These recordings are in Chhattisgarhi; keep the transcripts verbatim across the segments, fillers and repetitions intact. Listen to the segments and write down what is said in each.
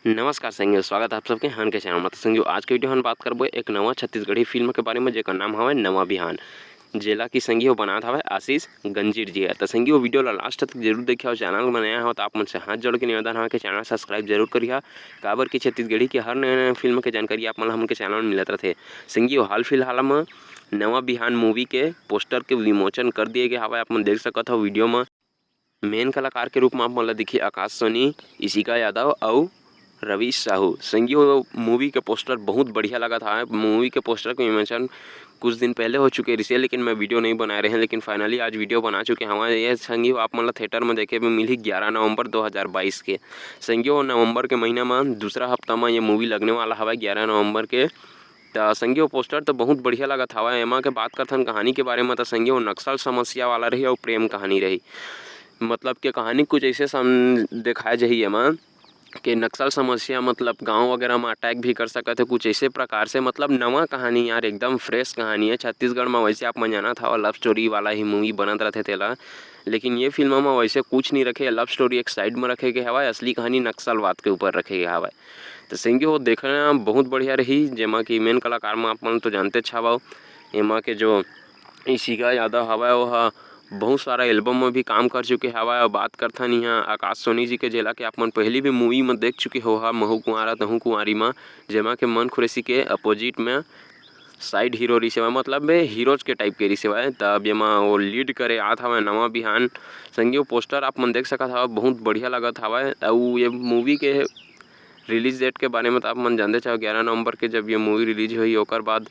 नमस्कार संगियो, स्वागत है आप सबके हन के चैनल में। तो संगियो, आज के वीडियो हम बात करबो एक नवा छत्तीसगढ़ी फिल्म के बारे में, जेकर नाम हवे नवा बिहान, जेला कि संगियो बनात हवे आशीष गंजीर जी है। तो संगियो, वीडियो ला लास्ट तक जरूर देखिया और चैनल में नया हो तो आप मन से हाथ जोड़ के निवेदन हवे कि चैनल सब्सक्राइब जरूर करिहा, काबर कि छत्तीसगढ़ी के हर नया नया फिल्म के जानकारी आप मन ला हमन के चैनल में मिलत रहथे। संगियो, हाल फिलहाल में नवा बिहान मूवी के पोस्टर के विमोचन कर दिए गए हवे, आप मन देख सकत हो वीडियो में। मेन कलाकार के रूप में आप मन ला दिखी आकाश सोनी, इशिका यादव अउ रवीश साहू। संगियो, मूवी के पोस्टर बहुत बढ़िया लगत हवे। मूवी के पोस्टर के विमोचन कुछ दिन पहले हो चुके रिसे, लेकिन मैं वीडियो नहीं बनाए रहे, लेकिन फाइनली आज वीडियो बना चुके हवं। ये संगियो, आप मन ला थिएटर में देखे में मिलही ग्यारह नवंबर दो हज़ार बाईस के। संगियो, नवंबर के महीना में दूसरा हफ्ता में ये मूवी लगने वाला हवे, ग्यारह नवंबर के। त संगियो, पोस्टर तो बहुत बढ़िया लगत हवय। एमा के बात करथन कहानी के बारे में, त संगियो, नक्सल समस्या वाला रही अउ प्रेम कहानी रही। मतलब के कहानी कुछ ऐसे सम-, दिखाए जही एमा के नक्सल समस्या, मतलब, गांव वगैरह में अटैक भी कर सकत है कुछ ऐसे प्रकार से। मतलब, नवा कहानी यार, एकदम फ्रेश कहानी है। छत्तीसगढ़ में वैसे आप मन जानत हव, लव स्टोरी वाला ही मूवी बनत रहथे तेला, लेकिन ये फिल्म में वैसे कुछ नहीं रखे। लव स्टोरी एक साइड में रखे गए हवय, असली कहानी नक्सलवाद के ऊपर रखे गए हवय। तो संगियो, देखना बहुत बढ़िया रही, जेमा कि मेन कलाकार में आप मन तो जानते हवय, एमा के जो इशिका यादव हवय, वो ह बहुत सारा एल्बम में भी काम कर चुके हवय। और बात करथन इहाँ आकाश सोनी जी के, जेला कि आप मन पहली भी मूवी में देख चुके हो हा, महू कुंवारा तहू कुंवारी में, जेमा के मन खुरेसी के अपोजिट में साइड हीरो रिसे हवय, मतलब बे हीरोज के टाइप के रिसे हवय। तब एमा वो लीड करे आत हवय नवा बिहान। संगियो, पोस्टर आप मन देख सकत हव, बहुत बढ़िया लगत हवय। अउ ये मूवी के रिलीज डेट के बारे में तो आप मन जानते चाहो, ग्यारह नवंबर के जब ये मूवी रिलीज होही, ओकर बाद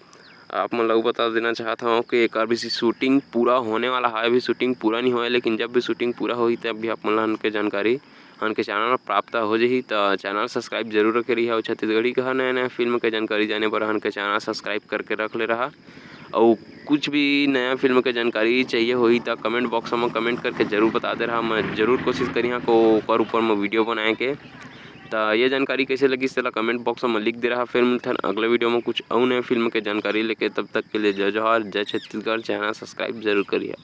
आप मन ला अउ बता देना चाहत हव कि एकर भी शूटिंग पूरा होने वाला है। अभी शूटिंग पूरा नहीं होए, लेकिन जब भी शूटिंग पूरा होही, तब भी आप मन ला हन के जानकारी हन के चैनल में प्राप्त हो जाही। तो चैनल सब्सक्राइब जरूर करके रहिहा। अउ छत्तीसगढ़ी के हर नया नया फिल्म के जानकारी जाने बर हन के चैनल सब्सक्राइब करके रख ले रहा। अउ कुछ भी नया फिल्म के जानकारी चाहिए होही, तो कमेंट बॉक्स में कमेंट करके जरूर बता दे रहा। मैं जरूर कोशिश करिहा को ओकर ऊपर में वीडियो बनाए के। त ये जानकारी कैसे लगिस, तेला कमेंट बॉक्स में लिख दे रहा। फिर मिलथन अगले वीडियो में कुछ अउ नए फिल्म के जानकारी लेके। तब तक के लिए जय जोहार, जय छत्तीसगढ़। चैनल सब्सक्राइब जरूर करिए।